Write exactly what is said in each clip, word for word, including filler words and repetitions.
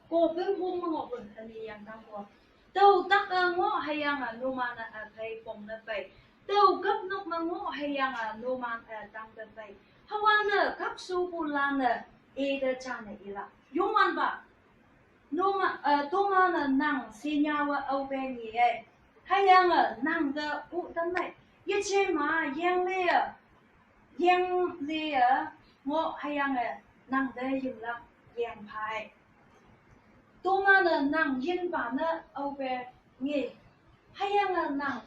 Ko pun pun ma ngo pun ani yang tang ko. Tau tak a ngo hayang a numan a kai pong na pai. Tau kap nok ma ngo hayang a numan a tang da pai. Hawan na kap su pu lan na e da cha na ila. Yung wan ba. Numa, uh, tuma na nang sinya wa au pe ni e. Hayang a nang da u da mai. Ye che ma yang le a. Yang le a. Ngo hayang a nang da yung la yang pai. Tuma na nang yin ba na au pe ni. Hayang a nang.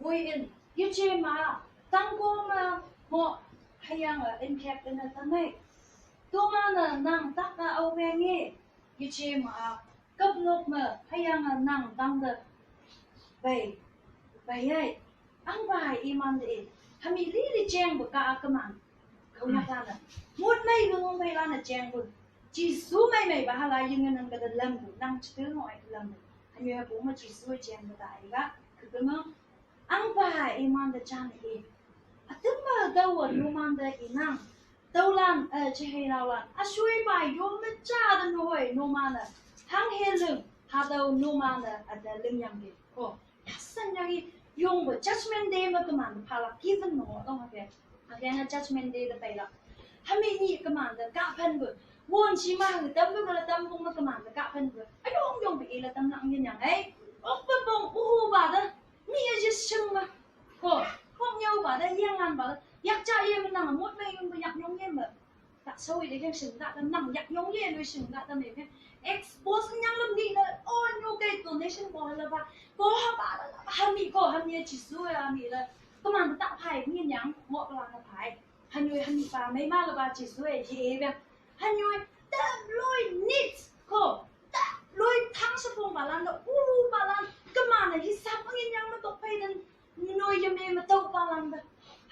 Wui in. Ye che ma. Tang ko ma. Ngo hayang a in kek in a da mai. Tuma na nang tak na au pe ni. Ye che ma a, kap nok ma, hayang a nang tang da. Bai, bai ai. Ang bai i man de. Hami li li cheng ba ka a ka man. Kau nyak la na. Mut mai nung bai la na cheng ba. Jisu mai mai ba hala yung nang ka da lam ba. Nang chitu no ai ka lam ba. Hanyo ya bu ma Jisu cheng ba da ai ga. Ka ka ma. Ang ba i man da chan i. Atum ba da wa nu man da i nang. Tau lan, eh, che hei lau lan. A shui ba yo me cha da nu hoi nu man da. Hang he lung. Ha dau nu man da a da lung yang ge. Ko. San yang i yung ba judgment day ma ka man da pa la given no dong ha ge. Ha ge na judgment day da pai la. Hami ni ka man da ka pan ba. Won chi ma hu tam ba la tam bung ma ka man da ka pan ba. A yong yong ba i la tam lang yin yang ai. Ok ba bong u hu ba da. Mi a jis sheng ma. Ko, kong yau ba da, yang an ba da. Yak cha ye ma nang a mut mai yung ba yak yong ye ma. Tak sau i de yang sheng da da nang yak yong ye lui sheng da da me me. Expose yang lam ni na, oh, no ke donation ko la ba. Ko ha ba da la ba. Ha mi ko, ha mi a Jisu a mi la. Ka man da ta pai, mi yang, mo ka la na pai. Ha nyoi ha mi pa, mai ma la ba Jisu e, ye ba. Ha nyoi, ta loi nit ko. Ta loi thang sa pong ba lan da, u ba lan. Ka man na hi sa pong yang ma tok pai dan. Noi ya me ma tau pa lan da.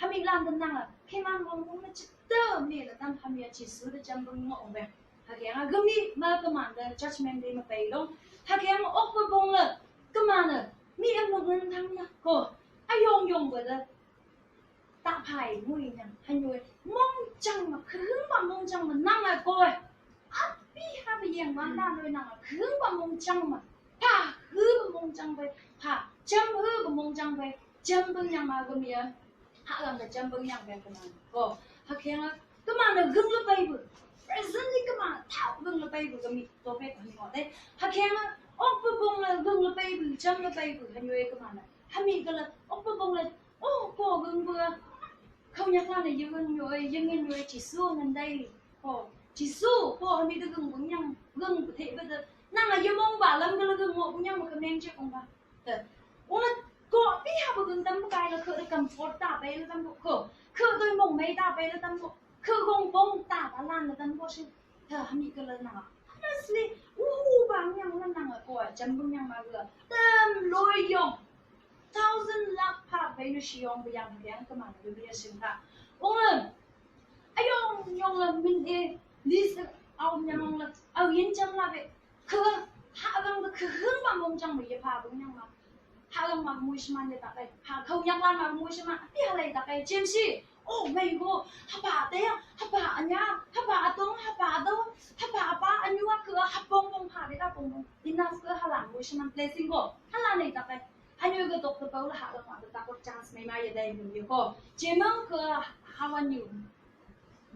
Hami lan da nang a. Ke man wang wang na chit da me la tam hami a Jisu da jam bang ma ong ba. Ha ke nga gami ma ka man da judgment day ma pai long. Ha ke nga ok ba bong la. Ka man na. Mi em no ngun thang na. Ko. A yong yong ba da. Ta pai mui nang. Ha nyoi. Mong chang ma. Khung ba mong chang ma nang a ko. A pi ha ba yang ma na noi nang a. Khung ba mong chang ma. Pa hu ba mong chang bai. Pa jam hu ba mong chang bai. Jam bang yang ma gami a. Ha lang da jam bang yang bai ka man. Ko. Ha ke nga. Ka man na gung la pai bu. Presently ka man. Tau gung la pai bu gami. To pe ka ni mo de. Ha ke nga. Ok ba bong la gung la pai bu. Jam la pai bu. Ha nyoi ka man na. Ha mi ka la. Ok ba bong la. Oh, ko gung bu. Khau nyak lan na yung ngan nyoi, yung ngan nyoi Jisu ngan dai. Ko, Jisu, ko hami da gung bung yang, gung bu the ba da. Nang a yung mong ba lam ka la gung mo bung yang ma ka meng che kong ba. Da. Ong la, ko, pi ha ba gung tam ba kai la ko da kam por ta bai la tam ko. Ko, doi mong mai ta bai la tam ko. Ko gong bong ta ba lan la tam ko shi. Ta hami ka la nang a. Honestly, u hu ba yang la nang a ko, jam bung yang ma ga. Tam loi yong. Thousand lakh pha bai nu shi yong ba yang yang ka man ba mi a sing ha. Ong la. A yong yong la min e. Lis a ong yang ong la. A yin cham la be. Ka ha bang ba ka hung ba mong chang ba ya pha bang yang ma. Ha bang ma mui shi man ya ta kai. Ha khau yang la ma mui shi man. Pi ha lai ta kai. Jim shi. Oh my God. Ha ba te ya. Ha ba anya. Ha ba atong. Ha ba do. Ha ba pa anyu a ka ha bong bong pha be ka bong bong. Enough ka ha la mui shi man blessing ko. Ha la nei ta kai. Hanyo ga tok ta pau la ha la ma ta ko chance mai ma ya dai mun yo ko. Che mang ka ha wan yu.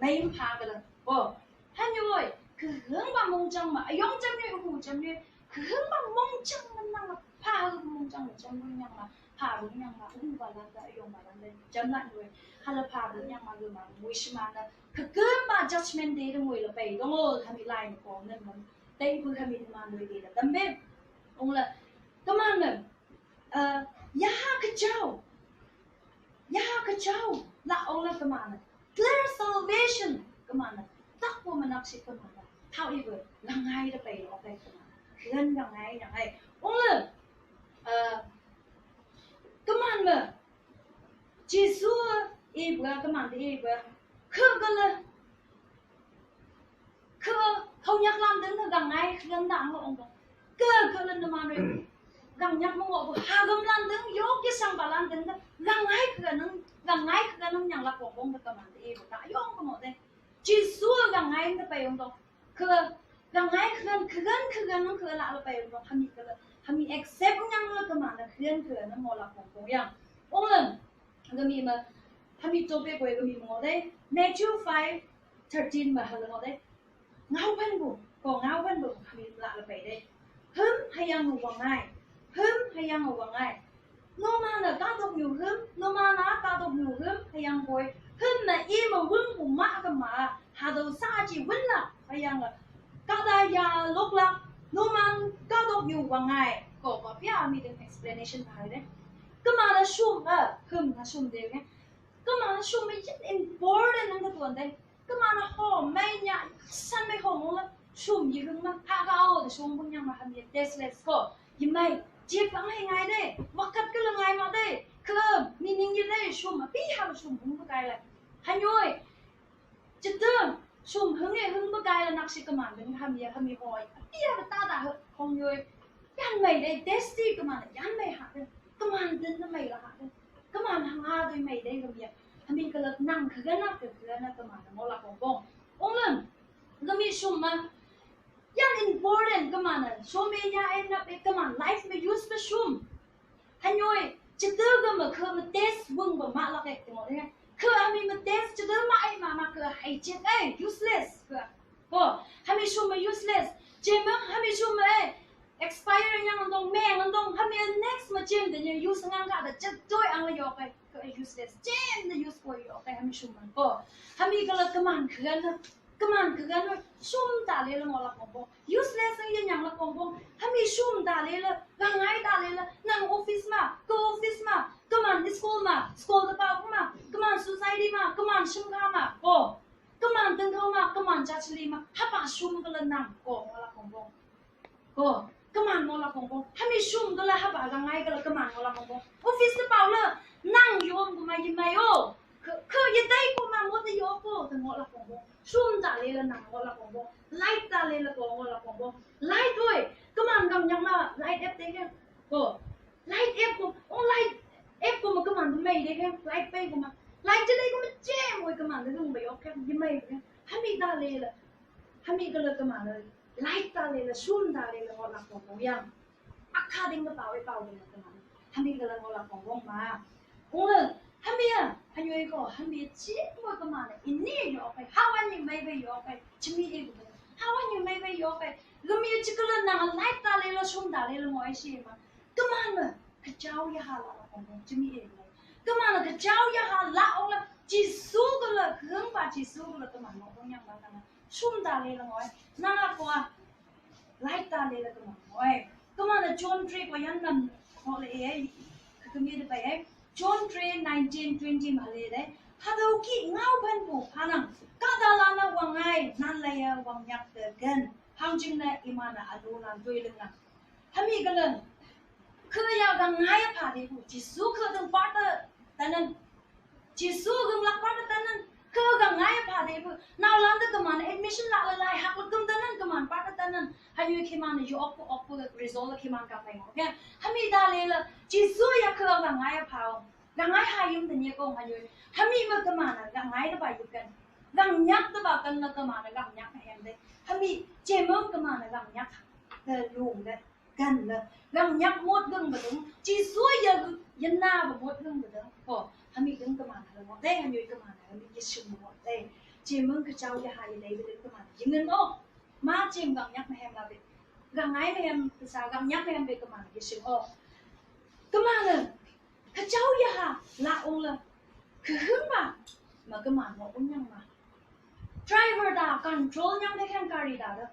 Mai pha ga la. Ko. Hanyo oi. Ka hung ba mong chang ma. Ayong chang yo hu chang yo. Ka hung ba mong chang ma nang ma. Pha hu mong chang ma chang mong yang ma. Pha hu yang ma. Hu ba lan da ayong ba lan da. Chang la yo. Ha la pha hu yang ma hu ma. Mui shi ma na. Ka hung ba judgment day da mui la pai. Dong o ha mi lai ma ko nan man. Dai bu ha mi ma mui de la. Dam be. Ong la. Ka man na. Uh, ya ha ka chau. Ya ha ka chau. La ong la ka man na. Clear salvation ka man na. Tak po manak si ka man na. However, la ngai da pai lo pai ka man na. Klan la ngai la ngai. Ong la. Uh, ka man na. Jisu e bua ka man de e bua. Ka ka la. Ka, kau nyak lan deng ka gang ngai, ka gang dang lo ong ka. Ka, ka lan na man re. Gang nyak mo ngo, ha gam lan deng, yo ke sang ba lan deng ka. Gang ngai ka nang, gang ngai ka nang nyang la kong kong ka man de, ka yong ka mo de. Jisu gang ngai ka pa yong dong. Ka, Ka ngai khen khen khen khen la la pai no hami kala hami accept nyang la kemana khen khen mo la kong kong yang. Ong lem kami ma hami topic ko kami mo de Matthew five thirteen ma hala mo de. Ngau phan bu ko ngau phan bu kami la la pai de. Hum hayang wa ngai. Hum hayang wa ngai. No mana ka dok nyu hum, no mana ka dok nyu hum, hayang boy. Hum na i ma wun bu ma ka ma, ha do sa ji wun la, hayang la. Ka da ya lok la, no man ka dok nyu wa ngai. Ko ko pia mi den explanation pa de. Kemana shum a, hum na shum de ne. Kemana shum me yin important nang ka tuan de. Kemana ho mai nya san mai ho mo la shum yi hung ma ha ka o de shum bung nyang ma ham ye tasteless ko. Yi mai jip ang hai ngai de. Wakat ke la ngai ma de. Ke mi ning yi de shum ma pi ha shum hung ba kai la. Hanyoi. Jete shum hung e hung ba kai la nak si keman de ham ye ham ye hoi. Pi ha ta ta hong yoi. Yan mai de tasty kemana yan mai ha de. Keman de na mai la ha de. Kemana ha de mai de ham ye. Hami kala nang kagana kagana kemana mo la kong kong. Ong lem. Kami shum ma. Yang important kemana. Shum e ya en na pe keman life me use pe shum. Hanyoi, chete ga ma ke ma test wung ba ma la ke timo ne. Ke hami ma test chete ma ai ma ma ke hai chet ai useless ke. Ko, hami shum ma useless. Jem ma hami shum ma ai expire yang dong me yang dong hami next ma jem de use ngang ka da chet doi ang la yo ke. Ke useless. Jem de use ko yo ke hami shum ma ko. Hami kala keman kagana. Keman kagana shum ta le la mo la kong kong. Useless ang yan yang la kong kong. Hami shum ta le la, ga ngai ta le la, nang office ma, ka office ma, keman school ma, school de pa ma, keman society ma, keman shum ka ma, ko. Keman teng kau ma, keman cha chili ma, ha pa shum ka la nang, ko, mo la kong kong. Ko, keman mo la kong kong. Hami shum ka la ha pa ga ngai ka la keman mo la kong kong. Office de pa la, nang yom ko ma yi mai o. Ke, ke yi dai ko ma mo de yo ko, de mo la kong kong. Shum ta le la nang mo la kong kong. Light ta le la ko mo la kong kong. Light oi. Keman gang nyang ma light ep te ke. Ko. Light ep ko. Oh light ep ko ma keman de mai de ke. Light pe ko ma. Light je de ko ma je mo keman de lung ba yo ke. Yi mai ke. Hami ta le la. Hami ke la keman la. Light ta le la. Shum ta le la mo la kong kong yang. Akha ding ka pau e pau ding ka ma. Hami ka la ngo la kong kong ma. Ong le, hami a, hanyoi ko, hami a chi mo ka ma na. Ini yo pe, hawan ni mai be yo pe, chimi e ko. Hawan ni mai be yo pe. Gami a chi ka la na light ta le la shum ta le la mo ai shi ma. Ka ma na, ka chau ya ha la la kong kong, chimi e ko. Ka ma na ka chau ya ha la ong la, chi su ka la, kung ba chi su ka la ka ma mo kong yang ba ka na. Shum ta le la mo ai. Na la ko a. Light ta le la ka ma mo ai. Ka ma na John three ko yan nam ko le e. Ka ka mi de bai ai. John three nineteen twenty ma le de. Ha do ki ngau ban bu pa nang. Ka da la na wang ai nan la ya wang yak de gen. Hang jing na i ma na a lu nan dui leng na. Hami ka leng. Ke ya ga ngai pa de bu. Jisu ke deng pa ta nan. Jisu gem lak pa ta nan. Ke ga ngai pa de bu. Nau lan de keman admission la la lai hak lak gem ta nan keman pa ta nan. Hanyoi keman yo ok ok result keman ka pai. Okay. Hami da le la. Jisu ya ke ga ngai pa. Ga ngai ha yum de nye kong hanyoi. Hami ma keman ga ngai de ba yu kan. Ga nyak de ba kan la keman ga nyak hem de. Hami je mong keman ga nyak. De lung de. Gan la, gang nyak mot gang ba dong, Jisu ya, ya na ba mot gang ba dong. Ko, hami dong keman ha la mot dai, hami keman ha, hami ya shum mot dai. Jemang ka chau ya ha ya dai ba dong keman. Jing ngan o, ma jem gang nyak ma hem la be. Gang ngai ma hem, sa gang nyak ma hem be keman, ya shum o. Keman la, ka chau ya ha, la ong la. Ka hung ba, ma keman mot ong nyang ma. Driver da control nyang de khen gari da da.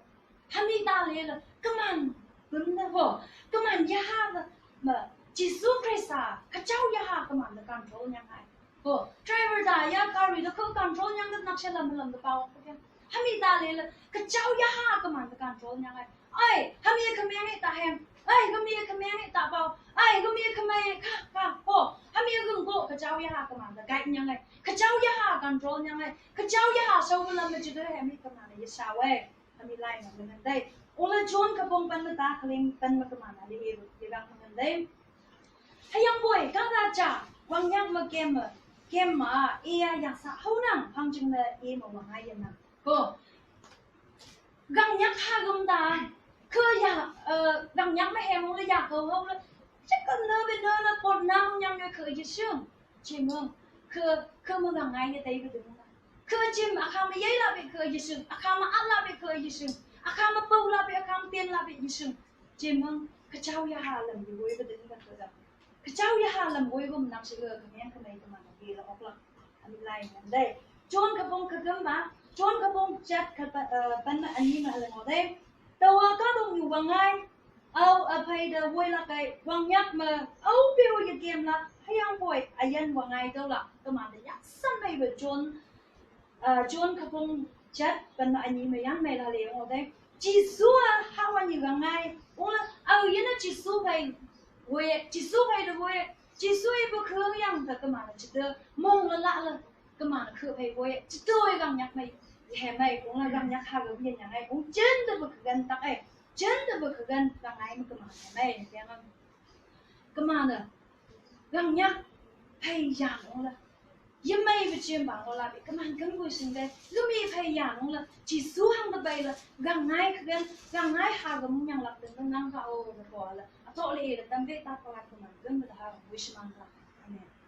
Hami da le la keman bum na ho. Keman ya ha da ma Jisu Krista ka chau ya ha keman da control nyang ai. Ho driver da ya gari da ko control nyang da nak sha lam lam da pau ko khen. Hami da le la ka chau ya ha keman da control nyang ai. Ai, hami ka meng ai ta hem. Ai, hami ka meng ai ta pau. Ai, hami ka meng ai ka ka ho. Hami ka go ka chau ya ha keman da guide nyang ai. Ka chau ya ha control nyang ai. Ka chau ya ha sau lam ma jitu hemi keman ya sau e. Hemi lai ma keman dai. Ula John ka bong pan ma ta kling pan ma keman ali e ya ga keman dai. Hayang boy ka ga cha wang yang ma kem ma kem ma e ya ya sa hau nang hang jing na e ma wang ai ya nang. Ko. Gangniak ha gum da. Ke ya, eh, gangniak me hem le ya ko ho le. Cek ke ne be ne le pot nam nyam ye ke ye shung. Jimeng, ke, ke me gangngai ye dai be dum. Ke jim akam ye la be ke ye shung. Akam a la be ke ye shung. Akam pau la be, akam tien la be ye shung. Jimeng, ke chau ya ha lam ye woi be dum ba ke da. Kachau ya ha lam woi gum nak shi ga kameng kamei kamang gi la ok la. Ami lai ngan dai. John kapong kagam ba. John kapong chat ka pa, eh, pan ma ani ma la ngo dai. Tawa ka dong yu wangai. Au a pai da woi la kai. Wang yak ma. Au pe woi ya kem la. Hayang poi. Ayan wangai dau la. Kamang da yak san mai ba John. Ah, John kapong chat, pan ma ani ma yang mai la le ngo dai. Jisu a ha wa ni wangai. Ong la, au yin a Jisu pai woi, Jisu pai de woi. Jisu e bu khe yang ta kamang la chite. Mong la la la. Kamang la khe pai woi. Chite woi gangniak mai. Ye mai, ong la gangniak ha ga bi yang ai. Ong jen de bu khe gan tak ai. Jen de bu khe gan wangai ma kamang ye mai. Yang am. Kamang la. Gangniak pai yang ong la. Ye mai be jem ba ngo la be kamang kam gui sing dai. Lu mi pai yang ong la. Jisu hang de bai la. Gangngai khe gan, gangngai ha ga mung yang lak de nang ka o de ko la. A to le de tam be ta ka la kamang kam de ha gui shi mang la. Amen.